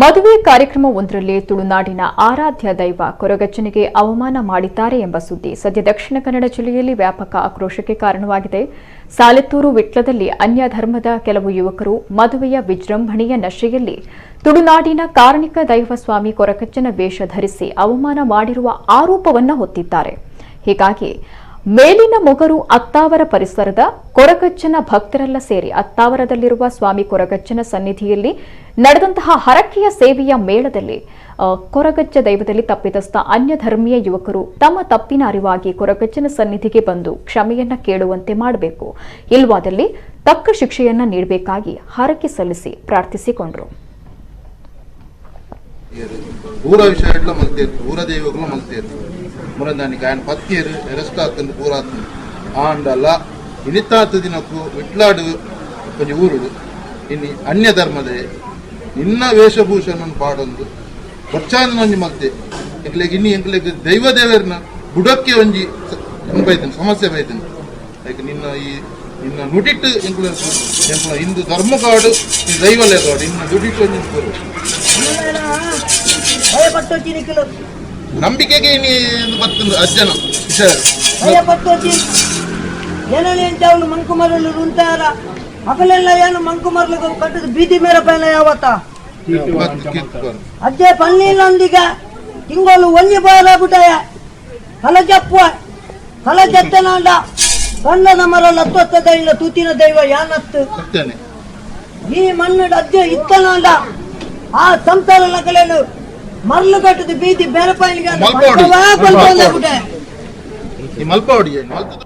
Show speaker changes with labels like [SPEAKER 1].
[SPEAKER 1] ಮದುವೆ ಕಾರ್ಯಕ್ರಮವೊಂದರಲ್ಲಿ ತುಳುನಾಡಿನ ಆರಾಧ್ಯ ದೈವ ಕೊರಗಜ್ಜನಿಗೆ ಅವಮಾನ ಮಾಡಿದ್ದಾರೆ ಎಂಬ ಸುದ್ದಿ ಸದ್ಯ ದಕ್ಷಿಣ ಕನ್ನಡ ಜಿಲ್ಲೆಯಲ್ಲಿ ವ್ಯಾಪಕ ಆಕ್ರೋಶಕ್ಕೆ ಕಾರಣವಾಗಿದೆ. ಸಾಲೆತ್ತೂರು ವಿಟ್ಲದಲ್ಲಿ ಅನ್ಯ ಧರ್ಮದ ಕೆಲವು ಯುವಕರು ಮದುವೆಯ ವಿಜೃಂಭಣೆಯ ನಶೆಯಲ್ಲಿ ತುಳುನಾಡಿನ ಕಾರಣಿಕ ದೈವ ಸ್ವಾಮಿ ಕೊರಗಜ್ಜನ ವೇಷ ಧರಿಸಿ ಅವಮಾನ ಮಾಡಿರುವ ಆರೋಪವನ್ನು ಹೊತ್ತಿದ್ದಾರೆ. ಹೀಗಾಗಿ ಮೇಲಿನ ಮೊಗರು ಅತ್ತಾವರ ಪರಿಸರದ ಕೊರಗಜ್ಜನ ಭಕ್ತರೆಲ್ಲ ಸೇರಿ ಅತ್ತಾವರದಲ್ಲಿರುವ ಸ್ವಾಮಿ ಕೊರಗಜ್ಜನ ಸನ್ನಿಧಿಯಲ್ಲಿ ನಡೆದಂತಹ ಹರಕೆಯ ಸೇವೆಯ ಮೇಳದಲ್ಲಿ ಕೊರಗಜ್ಜ ದೈವದಲ್ಲಿ ತಪ್ಪಿತಸ್ಥ ಅನ್ಯ ಧರ್ಮೀಯ ಯುವಕರು ತಮ್ಮ ತಪ್ಪಿನ ಅರಿವಾಗಿ ಕೊರಗಜ್ಜನ ಸನ್ನಿಧಿಗೆ ಬಂದು ಕ್ಷಮೆಯನ್ನ ಕೇಳುವಂತೆ ಮಾಡಬೇಕು, ಇಲ್ವಾದಲ್ಲಿ ತಕ್ಕ ಶಿಕ್ಷೆಯನ್ನ ನೀಡಬೇಕಾಗಿ ಹರಕೆ ಸಲ್ಲಿಸಿ ಪ್ರಾರ್ಥಿಸಿಕೊಂಡರು.
[SPEAKER 2] ಮುರಂದಾನಿಗೆ ఆయన ಪತ್ತಿಯರು ಅರೆಸ್ಟ್ ಆತಂದು ಪೂರ ಆತಂದು ಆಂಡಲ ಇನಿತಾತ ದಿನಕ್ಕೂ ವಿಟ್ಲಾಡು ಒಂಜಿ ಊರುಡು ಇನ್ನು ಅನ್ಯ ಧರ್ಮದೇ ನಿನ್ನ ವೇಷಭೂಷಣ ಪಾಡೊಂದು ಬಚ್ಚಾಂದನ ಒಂಜಿ ಮಲ್ತೆ ಎಂಕ್ಲೆಗ್ ಇನ್ನಿ ಎಂಕ್ಲೆಗ್ ದೈವ ದೇವರನ್ನ ಬುಡಕ್ಕೆ ಒಂಜಿ ಬೈತನು ಸಮಸ್ಯೆ ಬೈತನು. ಲೈಕ್ ನಿನ್ನ ಈ ನಿನ್ನ ನುಡಿಟ್ಟು ಎಂಕ್ಲ ಎಂಕ್ಲ ಹಿಂದೂ ಧರ್ಮ ಕಾಡು ದೈವಲೇ ಕಾಡು ಇನ್ನ ದುಡಿಟ್ಟು ಒಂಜಿ ನಂಬಿಕೆಗೆ ಬರ್ತದೆ ಅಜ್ಜನ
[SPEAKER 3] ಏನವನು ಮಂಕುಮರಲು ರುಂತಾರ ಅಕಲೆಲ್ಲ ಏನು ಮಂಕುಮರಲು ಕಟ್ಟದ ಬೀದಿ ಮೇರ ಪೈನ ಯಾವತ್ತ ಅಜ್ಜೆ ಪನ್ನೀಲೊಂದಿಗೆ ತಿಂಗಳು ಒಂಜಿ ಬಾರ ಬಿಟ್ಟಯ ಕಲ ಜಪ್ಪುವ ಕಲ ಜತ್ತನಾಂಡ ಕಣ್ಣದ ಮರ ಲತ್ವತ್ತ ಇಲ್ಲ ತೂತಿನ ದೈವ ಯಾನತ್ತು ಈ ಮಣ್ಣು ಅಜ್ಜೆ ಇತ್ತನಾಂಡ ಆ ಸಂಸಾರ ನಕಲೇನು ಮರಳು ಕಟ್ಟದ ಬೀದಿ ಬೇರೆ ಪೈನಿಗೆ
[SPEAKER 2] ಮಲ್ಪಾವಡಿ.